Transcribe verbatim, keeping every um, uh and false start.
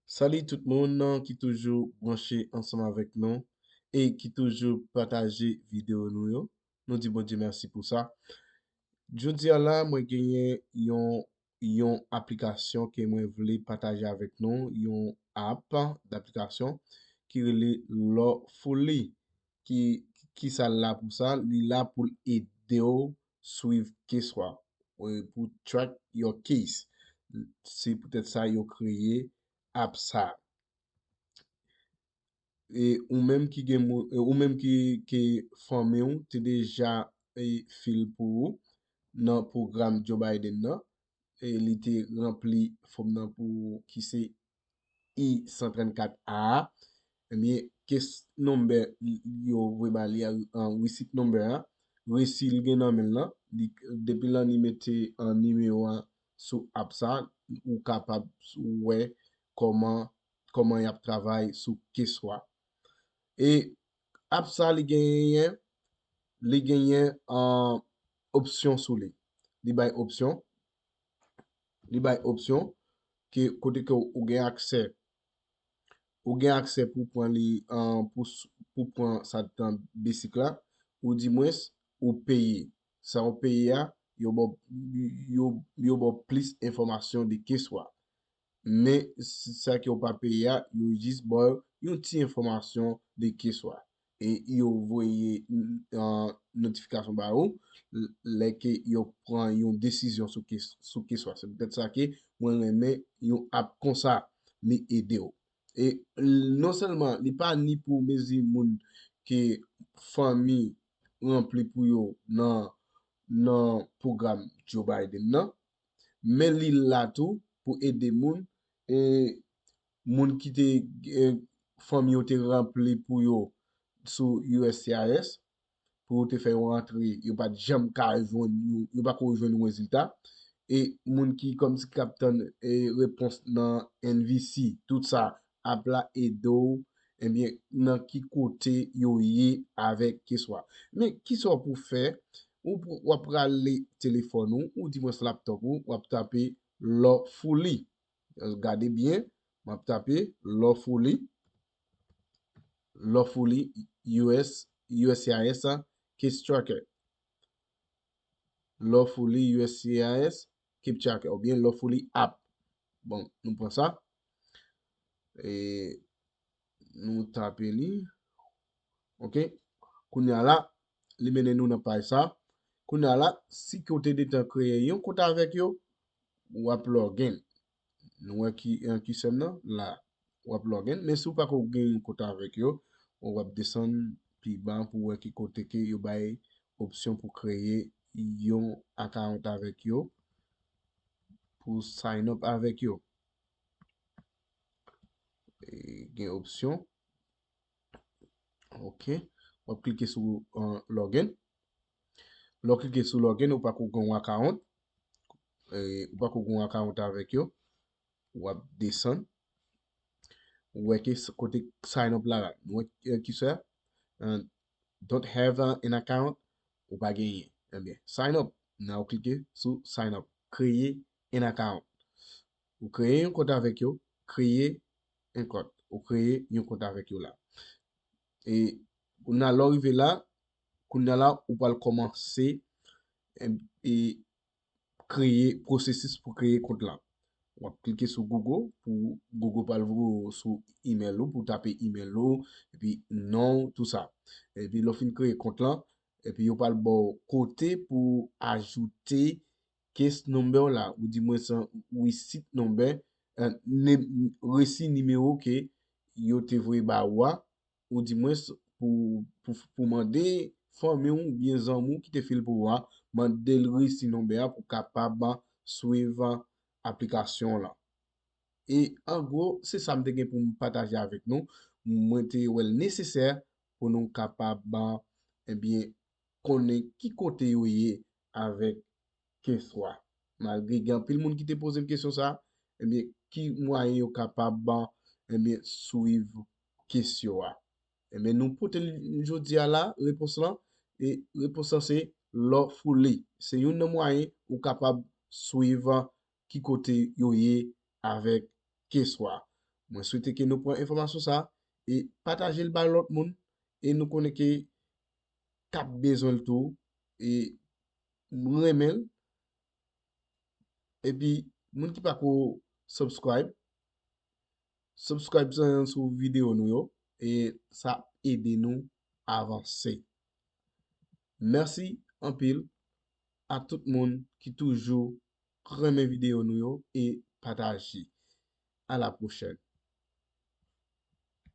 Salut tout moun ki toujou branche ansanm avèk nou e ki toujou pataje videyo nou yo. Nou di Bondye mèsi pou sa. Jodi a la, mwen genyen yon, yon aplikasyon ke mwen vle pataje avèk nou, yon app d'application ki rele Lawfully. Ki, ki sa l la pou sa? Li la pou l ede w swiv case ou a, e, pou track your case. Se poutèt sa yo kreye app sa. E ou menm ki gen moun, e ou menm ki, ki fanmi w te deja, e, fil pou ou nan pwogram Joe Biden nan, e li te ranpli fòm nan pou ki se I san trannkat A a, ebyen, case number yo voye ba li a, an receipt number a, resi l gen nan men l lan, li, depi l annik mete an nimewo a sou app sa, ou kapab wè kòman, kòman y ap travay sou case ou a. E app sa li genyen, li genyen, an, opsyon sou li. Li bay opsyon, li bay opsyon ke kote ke ou gen aksè. Ou gen aksè pou pran li, an, pou, s- pou pran sa tan besik la, ou di mwens ou peye. Sa ou peye a, yo ba w, yo, yo ba w plis enfòmasyon de case ou a. Men s- sa ke w pa peye a, yo jis ba w yon ti enfòmasyon de case ou a. E yo voye, an, notifikasyon ba ou l- lè ke yo pran yon desizyon sou case, sou case ou a. Se poutèt sa ke mwen renmen yon app konsa, li ede w. E l- non sèlman li pa ni pou mezi moun ke fanmi ranpli pou yo nan, nan pwogram Joe Biden nan, men li la tou pou ede moun, e moun ki te, e, fanmi yo te ranpli pou yo sou U S C I S, pou yo te fè yon rantre, yo pa t janm ka jwenn yon, yo pa ko jwenn yon rezilta. E moun ki kòmsi k ap tann, e, repons nan N V C, tout sa, app la ede w, ebyen, nan ki kote yo ye avèk case ou a. Men, kisa w pou fè? Ou pou, w ap rale telefòn ou, ou di mwens laptop ou, w ap tape Lawfully. Gade byen, m ap tape Lawfully, Lawfully U S, U S C I S, case tracker. Lawfully U S C I S, case tracker, oubyen Lawfully app. Bon, nou pran sa. E nou tape li. Ok. Kounye a la, li mennen nou nan paj sa. Kounye a la, si ke w te detan kreye yon kont avèk yo, w ap login. Nou wè ki, an ki sèm nan, la, w ap login. Men si w pa ko gen yon kont avèk yo, w ap desann pi ba pou wè ki kote ke yo bay opsyon pou kreye yon account avèk yo, pou sign up avèk yo. E, gen opsyon. Ok. W ap klike sou, uh, login. Lè w klike sou login, ou pa ko gen yon account. E, ou pa ko gen yon account avèk yo. W ap desann. Ou wè ke s- kote sign up la la. Nou wè, eh, ki sa? Uh, don't have, uh, an account. Ou pa genyen. Ebyen, sign up. Nan ou klike sou sign up. Kreye an account. Ou kreye yon kont avèk yo, kreye yon kont. Ou kreye yon kont avèk yo la. E kounye a lè w rive la, kounye a la, ou pral kòmanse, e, e kreye pwosesis pou kreye kont la. W ap klike sou Google, pou Google pral voye w sou email ou, pou tape email ou, epi non, tout sa. Epi lè w fin kreye kont la, epi yo pral ba w kote pou ajoute case number w la, ou di mwens receipt number, eh, ne- resi nimewo ke yo te voye ba ou a, ou di mwens pou, pou, pou mande fanmi w oubyen zanmi w ki te fil pou ou a, mande l resi number a pou kapab swiv aplikasyon w lan. E an gwo, se sa m te gen pou m pataje avèk nou. Mwen te wè l nesesè pou nou kapab, ebyen, konnen ki kote yo ye avèk case ou a. Malgre gen anpil moun ki te poze m kesyon sa, ebyen, ki mwayen yo kapab, ebyen, swiv case yo a. Ebyen, nou pote l jodi a la, repons lan, e repons lan se Lawfully. Se youn nan mwayen ou kapab swiv ki kote yo ye avèk case ou a. Mwen swete ke nou pran enfòmasyon sa e pataje l bay lòt moun e nou konnen ke k ap bezwen l tou e renmen l. Epi, moun ki pako subscribe, subscribe sou videyo nou yo e sa ap ede nou avanse. Mèsi anpil a tout moun ki toujou renmen videyo nou yo e pataje. A la pwochèn.